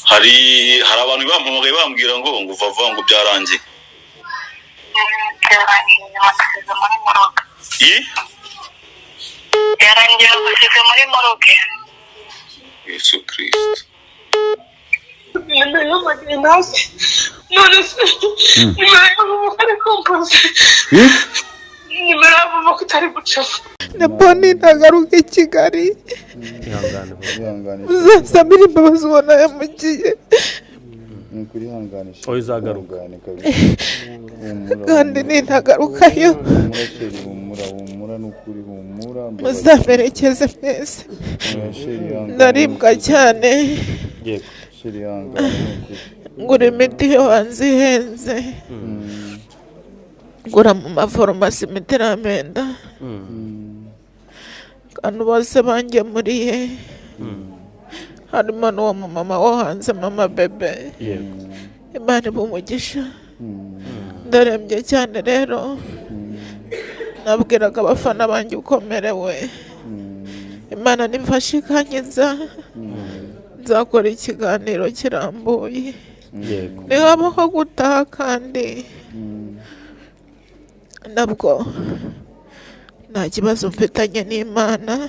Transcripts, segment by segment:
Hari abantu bampamagaye bambwira ngo Vava ngo byarangiye. Byarangiye, bagusize muri morgue. I Byarangiye, bagusize muri morgue. Yesu Kristo. Ndahamagaye naze none se nimero yabo ko ari composé, nimero yabo ko itari gucamo. Na Boni ntagaruka i Kigali. Ihangane. Ihangane. Uzasabire imbabazi ubona yamugiye. Ni ukuri, ihanganisha. Oya, uzagaruka. Ihangane kabisa. Humura, Kandi humura. nintagarukayo, Humura chérie, humura, humura, ni ukuri, humura, mbabarira. muzamerekeze mwese. Oya, chérie, ihangane. Ndaribwa cyane. Yego. Chérie, ihangane, ni ukuri. Ngura imiti yo hanze ihenze, ngura mu mafarumasi imiti iramenda. Abantu bose bangemuriye, harimo n'uwo mumama wo hanze, mama bebe. Yego. Imana iba umugisha. Ndarembye cyane rero, nabwiraga abafana banjye uko merewe. Imana nimfashe ikankiza, nzakora ikiganiro kirambuye. Yego. Nihabaho gutaha kandi nabwo nta kibazo mfitanye n'Imana,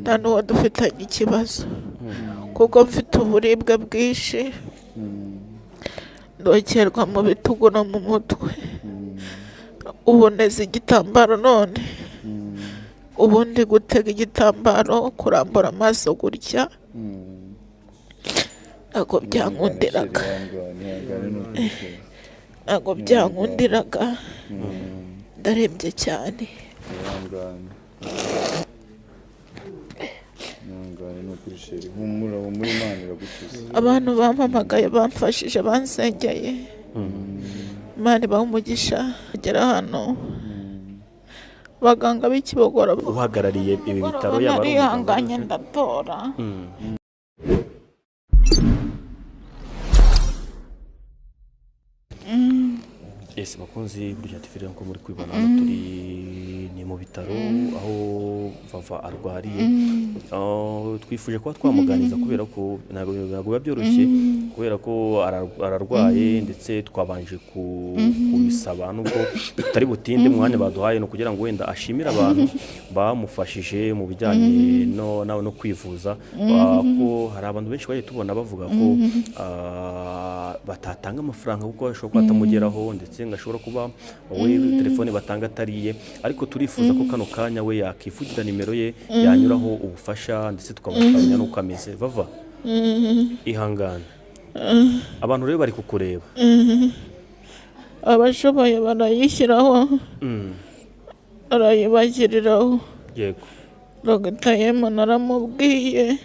nta n'uwo dufitanye ikibazo, kuko mfite uburibwe bwinshi, ndokerwa mu bitugu no mu mutwe. Ubu neze igitambaro, none ubundi gutega igitambaro, kurambura amaso gutya ntabwo byankundiraga. Ihangane, ihangane, ni ukuri, chérie. Ntabwo byankundiraga, ndarembye cyane. Ihangane, ihangane, ni ukuri, chérie, humura, humura, Imana iragukiza. Abantu bampamagaye, bamfashije, bansengeye, Imana ibaha umugisha. Agera hano, abaganga b'Ikibogora Uhagarariye ibi bitaro yaba ari narihanganye umuganga? Ndatora. Ese bakunzi burya TV rero, nko muri kwibona hano turi ni mu bitaro aho Vava arwariye. Twifuje kuba twamuganiriza kubera ko ntabwo biba byoroshye, kubera ko ararwaye, ndetse twabanje kubisaba nubwo tutari butinde mu mwanya baduhaye, ni ukugira ngo wenda ashimire abantu bamufashije mu bijyanye no kwivuza. Ko hari abantu benshi bagiye tubona bavuga ko batatanga amafaranga kuko ashobora kuba atamugeraho, ndetse ngo ashobora kuba we telefone batanga atariye, ariko turifuza ko kano kanya we yakivugira nimero ye yanyuraho ubufasha, ndetse tukamenya n'uko ameze. Vava, ihangane, abantu rero bari kukureba. Abashoboye barayishyiraho, barayibashyiriraho. Yego. Dogita Yemu naramubwiye,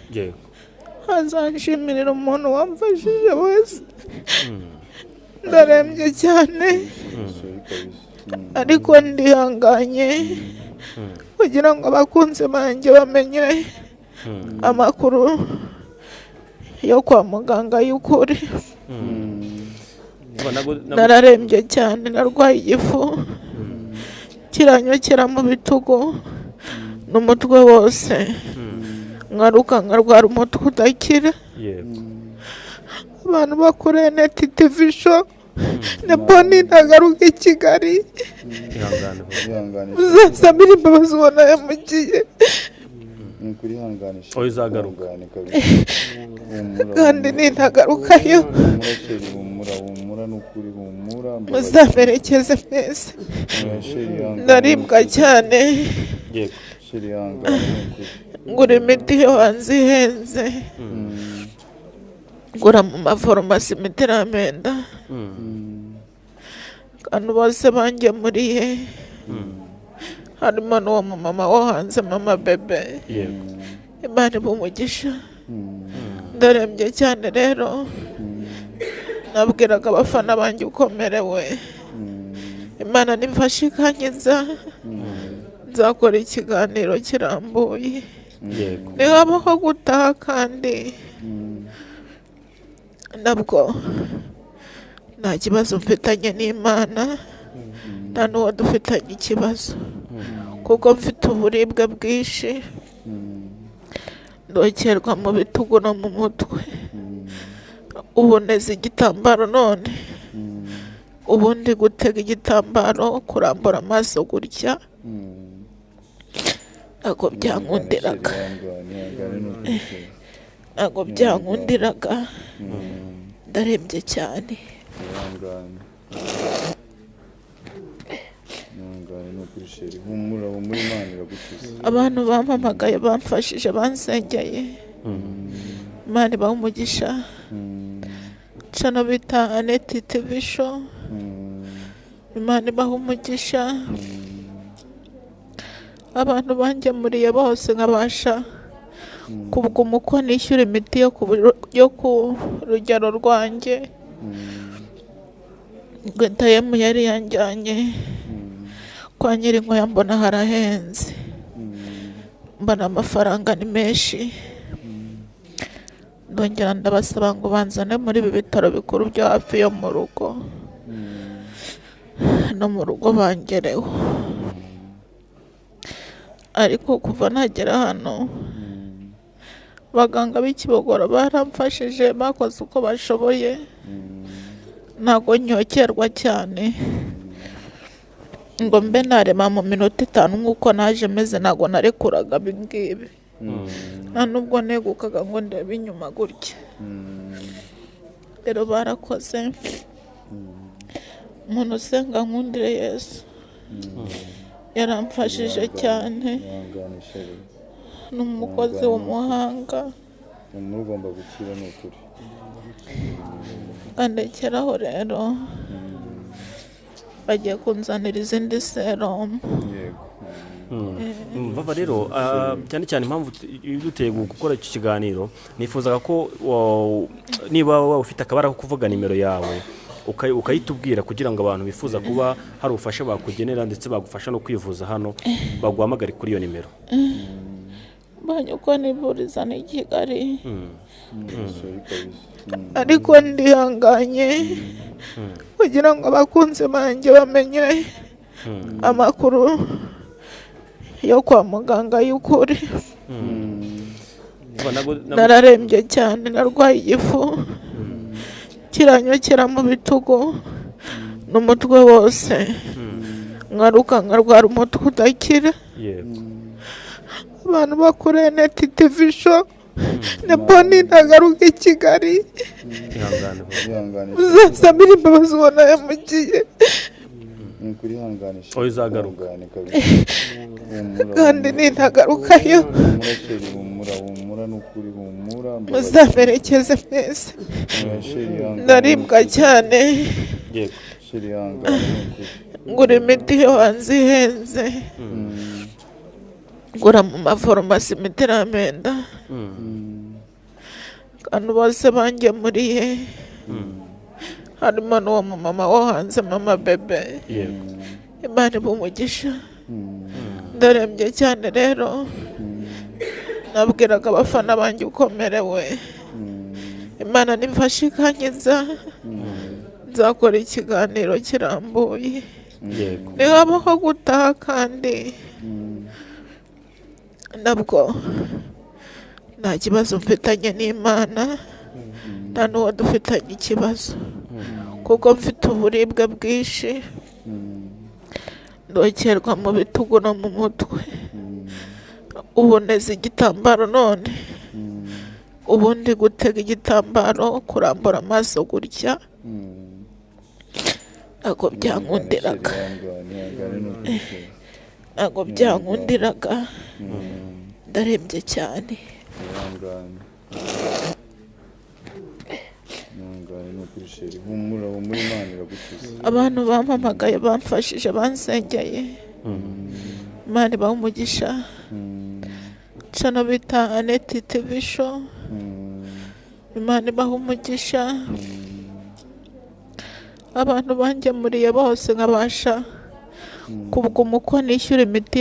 azanshyimirira umuntu wamfashije wese. Ndarembye cyane, Sorry kabisa. Ariko ndihanganye kugira ngo abakunzi banjye bamenye amakuru yo kwa muganga y'ukuri. Vava, Nararembye cyane, narwaye igifu kiranyokera mu bitugu n'umutwe wose, nkaruka nkarwara umutwe udakira. Yego. Abantu bakoreye Net TV Show na Boni ntagaruka i Kigali. Ihangane. Ihangane. Uzasabire imbabazi ubona yamugiye. Ni ukuri, ihangane. Oya, uzagaruka. Ihangane kabisa. Humura, Kandi humura. nintagarukayo, Humura chérie, humura, humura, ni ukuri, humura, mbabarira. muzamerekeze mwese. Oya, chérie, ihangane. Ndaribwa cyane. Yego. Chérie, ihangane, ni ukuri. Ngura imiti yo hanze ihenze, ngura mu mafarumasi imiti iramenda. Abantu bose bangemuriye, harimo n'uwo mumama wo hanze, mama bebe. Yego. Imana iba umugisha. Ndarembye cyane rero, nabwiraga abafana banjye uko merewe. Imana nimfashe ikankiza, nzakora ikiganiro kirambuye. Yego. Nihabaho gutaha kandi nabwo nta kibazo mfitanye n'Imana, nta n'uwo dufitanye ikibazo, kuko mfite uburibwe bwinshi, ndokerwa mu bitugu no mu mutwe. Uboneza igitambaro none ubundi gutega igitambaro kurambura amaso gutya ntabwo byankundiraga, ntabwo byankundiraga, ndarembye cyane. Abantu bampamagaye bamfashije bansengeye, Imana ibahe umugisha. Cano bita Aneti TV show, Imana ibahe umugisha. Abantu bangemuriye bose nkabasha kubwuma uko nishyura imiti yo ku rugero rwanjye. Gwetayemu yari yanjyanye kwa Nyirinkwaya mbona harahenze, mbona amafaranga ni menshi. Ndongera ndabasaba ngo banzane muri ibi bitaro bikuru byo hafi yo mu rugo, no mu rugo bangereho. Ariko kuva nagera hano abaganga b'Ikibogora baramfashije, bakoze uko bashoboye, ntabwo nyokerwa cyane ngo mbe narema mu minota 5 nk'uko naje meze, ntabwo narekuraga ibingibi, nta nubwo negukaga ngo ndebe inyuma gutya. Rero barakoze. Umuntu usenga nkundire Yesu yaramfashije cyane, ni umukozi w'umuhanga. Andekeraho rero bagiye kunzanira izindi serumu. Vava rero cyane cyane impamvu iduteye gukora iki kiganiro, nifuzaga ko niba waba ufite akabara ko kuvuga nimero yawe ukayitubwira kugira ngo abantu bifuza kuba hari ubufasha bakugenera ndetse bagufasha no kwivuza hano baguhamagare kuri iyo nimero. Mbonye uko nivuriza ni Kigali, ariko ndihanganye kugira ngo abakunzi banjye bamenye amakuru yo kwa muganga y'ukuri. Nararembye cyane, narwaye igifu kiranyokera mu bitugu n'umutwe wose, ngaruka nkarwara umutwe udakira. Abantu bakora Aneti TV show na Boni ntagaruka i Kigali, uzasabira imbabazi ubona yamugiye kandi nintagarukayo muzamerekeze mwese. Ndaribwa cyane, ngura imiti yo hanze ihenze, ngura mu maforomasi imiti iramenda. Abantu bose bangemuriye, harimo n'uwo mumama wo hanze, mama bebe, Imana ibahe umugisha. Ndarembye cyane rero, nabwiraga abafana banjye uko merewe. Imana nimfashe ikankiza, nzakora ikiganiro kirambuye. Nihabaho gutaha kandi nabwo nta kibazo mfitanye n'Imana, nta n'uwo dufitanye ikibazo, kuko mfite uburibwe bwinshi, ndokerwa mu bitugu no mu mutwe. Uboneza igitambaro none ubundi gutega igitambaro kurambura amaso gutya ntabwo byankundiraga, ntabwo byankundiraga, ndarembye cyane. Abantu bampamagaye bamfashije bansengeye, Imana ibahe umugisha. Cano bita Aneti TV show, Imana ibahe umugisha. Abantu bangemuriye bose nkabasha kubwuma uko nishyura imiti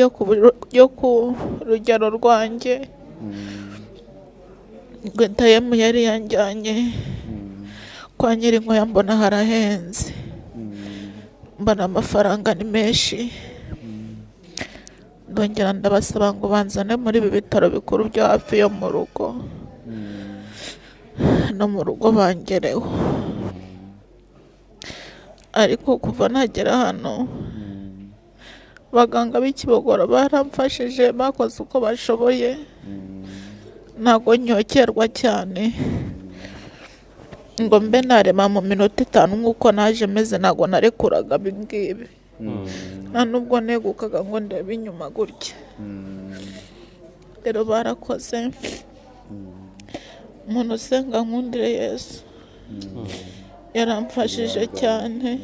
yo ku rugero rwanjye. Gwetayemu yari yanjyanye kwa Nyirinkwaya mbona harahenze, mbona amafaranga ni menshi. Ndongera ndabasaba ngo banzane muri ibi bitaro bikuru byo hafi yo mu rugo, No mu rugo bangereho. Ariko kuva nagera hano, abaganga b'Ikibogora baramfashije, bakoze uko bashoboye, ntabwo nyokerwa cyane ngo mbe narema mu minota 5 nk'uko naje meze, ntabwo narekuraga ibingibi, nta nubwo negukaga ngo ndebe inyuma gutya. Rero barakoze. Umuntu usenga nkundire Yesu yaramfashije cyane,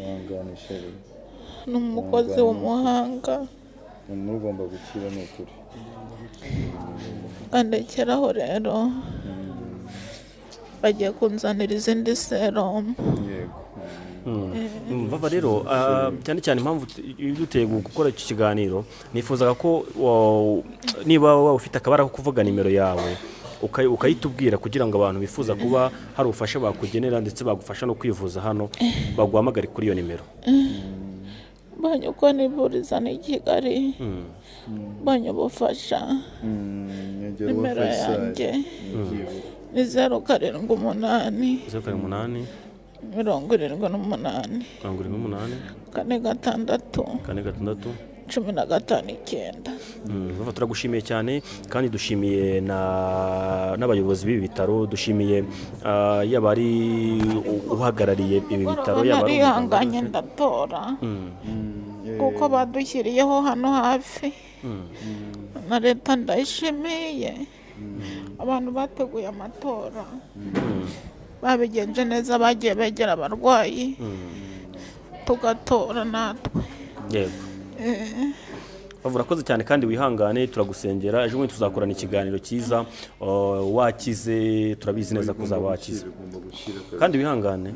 ni umukozi w'umuhanga. Ugomba gukira ni ukuri. Andekeraho rero bagiye kunzanira izindi serumu. Vava rero cyane cyane impamvu iduteye gukora iki kiganiro, nifuzaga ko niba waba ufite akabara ko kuvuga nimero yawe ukayitubwira kugira ngo abantu bifuza kuba hari ubufasha bakugenera ndetse bagufasha no kwivuza hano baguhamagare kuri iyo nimero. Mbonye uko nivuriza ni Kigali, mbonye ubufasha. Nimero yanjye ni 0 7 8 0 7 8 78 4 6 4 6 15 9. Vava turagushimiye cyane, kandi dushimiye n'abayobozi b'ibi bitaro, dushimiye yaba ari uhagarariye ibi bitaro, yaba ari narihanganye ndatora kuko badushyiriyeho hano hafi, na leta ndayishimiye. Abantu bateguye amatora babigenje neza, bagiye begera abarwayi tugatora natwe. Yego. Vava urakoze cyane kandi wihangane, turagusengera ejo bundi tuzakorana ikiganiro cyiza wakize, turabizi neza ko uzaba wakize kandi wihangane.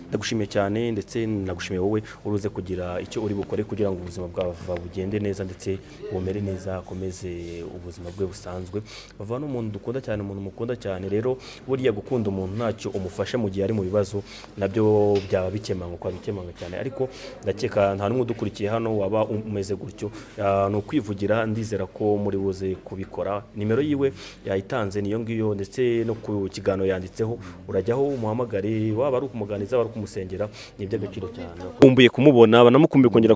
Ndagushimiye cyane ndetse nagushimiye wowe uruze kugira icyo uri bukore kugira ngo ubuzima bwa Vava bugende neza ndetse bumere neza, akomeze ubuzima bwe busanzwe. Vava ni umuntu dukunda cyane, umuntu mukunda cyane. Rero buriya gukunda umuntu ntacyo umufasha mu gihe ari mu bibazo nabyo byaba bikemanga kwa bikemanga cyane, ariko ndakeka nta n'umwe udukurikiye hano waba umeze gutyo. Ni ukwivugira, ndizera ko muri buze kubikora. Nimero yiwe yayitanze niyo ngiyo, ndetse no ku kiganiro yanditseho, urajyaho umuhamagare, waba ari kumuganiza, bari kumusengera, ni iby'agaciro cyane. Kumbuye kumubona, banamukumbuye kongera